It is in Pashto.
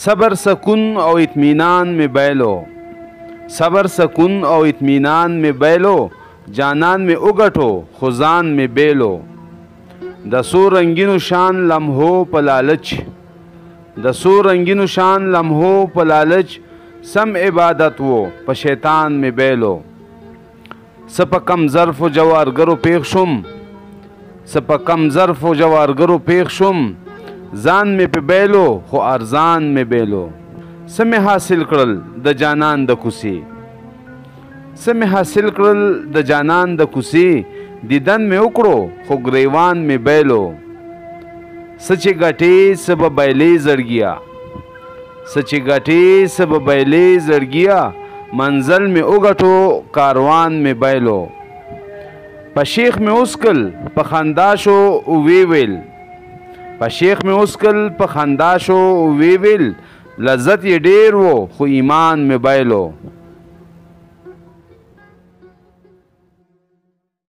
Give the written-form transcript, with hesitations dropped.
صبر سکون او اطمینان مې بایلو، صبر سکون او اطمینان مې بایلو، جانان مې وګټو خو ځان مې بیلو. د څو رنګینو شان لمحو په لالچ، د څو رنګینو شان لمحو په لالچ، سم عبادت وو په شیطان مې بیلو. څه په کم ظرف و جوارګرو پیښ شوم، څه په کم ظرف و جوارګرو پیښ شوم، ځان مې په بیلو خو ارزان مې بیلو. څه مې حاصل کړل د جانان د کوڅې، څه مې حاصل کړل د جانان د کوڅې، دیدن مې وکړو خو ګریوان مې بیلو. څه چې ګټې څه به بایلې زړګیه، څه چې ګټې څه به بایلې زړګیه، منزل مې وګټو کاروان مې بایلو. په شیخ مې وسکل په خندا شو وی ویل، په شیخ مې وسکل په خندا شو وی ویل، لذت یې ډیر وو خو ایمان مې بایلو.